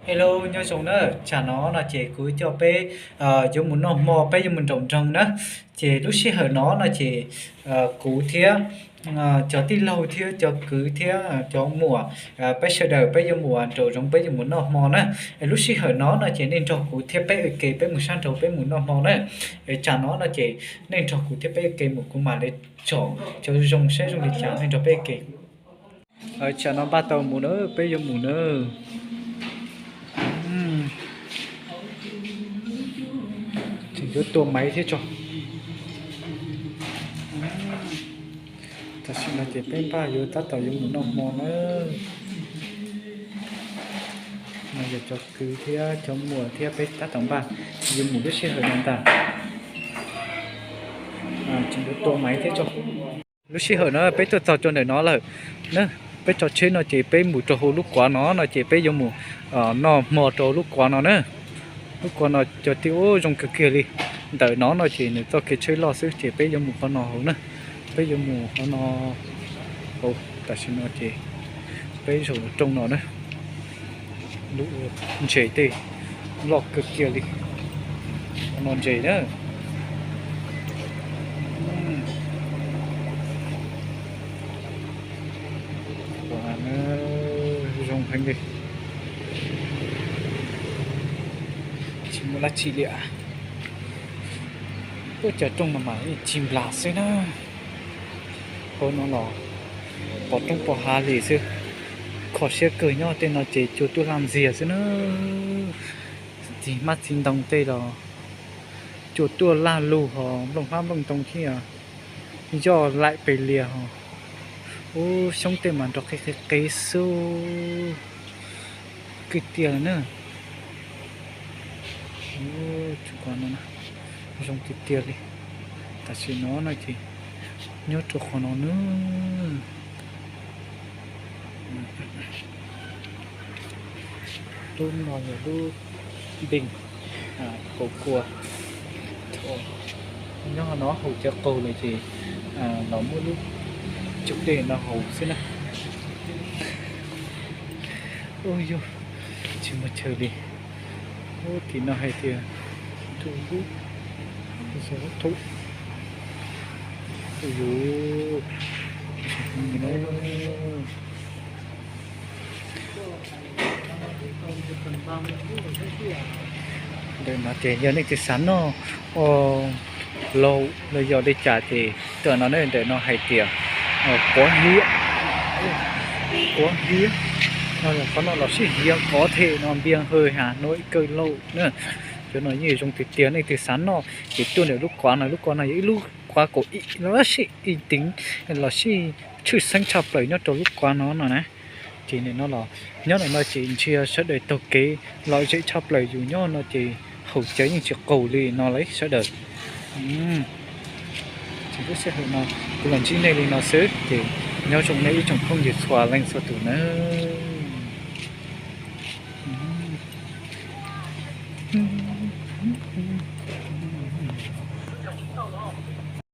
Hello, nyob zoo na, tsam no no ces kuv coj peb yuav mus noj hmo, peb yuav mus nraum nroog na. Ces lub sij hawm no no ces kuv thiab cov tij laug thiab cov kwv thiab cov muam, peb sawv daws peb yuav mus nraum zoov, peb yuav mus noj hmo na. Lub sij hawm no no ces nej nrog kuv thiab peb ua ke, peb mus sab nraud peb mus noj hmo na. Tsam no no ces nej nrog kuv thiab peb ua ke mus, kuv mam li tsom cov zoo saib zoo li cas, nej nrog peb ua ke. Tsam no npaj tau mus na, peb yuav mus na. Tseem yuav tua maiv thiab tso. Tam sim no ces peb npaj yuav tab tom yuav mus noj hmo na. No yog cov kwv thiab cov muam thiab peb tab tom npaj yuav mus lub sij hawm no ntag. Tseem yuav tua maiv thiab tso. Lub sij hawm no peb tuaj txog rau ntawm no lawm na. Peb tso tsheb no ces peb mus rau hauv lub kuav no no ces peb yuav mus noj hmo rau lub kuav no na. Lub kuav no cov tij ua zoo kawg kiag li. Ntawm no no ces nws txoj kev tsheb loj xwb ces peb yuav mus qhov no hauv na. Peb yuav mus qhov no hauv. Tam sim no ces peb zaum rooj no na. Lub ntses tej loj kawg kiag li. Qhov no ntses na. Zoo heev li. Tsis muaj dab tsi li. Ua cas rooj no mas yeej tsis nplas xwb na. Hauv no los pom roob pom hav li xwb. Kho siab kawg, nyob tej no ces cua tuaj laj ntxiag xwb na. Txiv hmab txiv ntoo tej los cua tuaj laj lug, ho nplooj hmab nplooj ntoo thiab yoj laim pes lias ho. Ub, xyoob tej mas nrov qis qis qis xwb. Kwj tiag lawm na. Ub, tsuas qhov no zoo tiag tiag li. Tam sim no no ces nyob rau qhov no na. Lub no yog lub npeeg kaus kua. Nyob no haus cawv qaug lawm ces los muab lub cub dej no haus xwb na. Ub, yog tsis muaj chaw li. Ub, tim no hais tias ntuj lub, yus, ntawm no ces yog nej tus xav noj laus los yog li cas ces tuaj no na. Ntawm no hais tias quav hiav, quav hiav no, qhov no los sib hiav, có thể no npias hơi Hà Nội kawg lauj na. Cov no yeej zoo tiag tiag, nej tus xav noj ces tuaj ntawm lub kuav no. Lub kuav no yog ib lub kuav kaum ib los sis ib teev los sis tshwj xeeb tshaj plaws nyob rau lub kuav no no na. Ces nim no los nyob ntawm no ces ntsia sawv daws taug kev lom zem tshaj plaws, yus nyob no ces haus cawv yeej tsis qaug li no lauj sawv daws. Ces lub sij hawm no kuv los ntsib nej li no xwb ces nyob zoo nej ib tsoom phooj ywg txhua leej txhua tus nawb.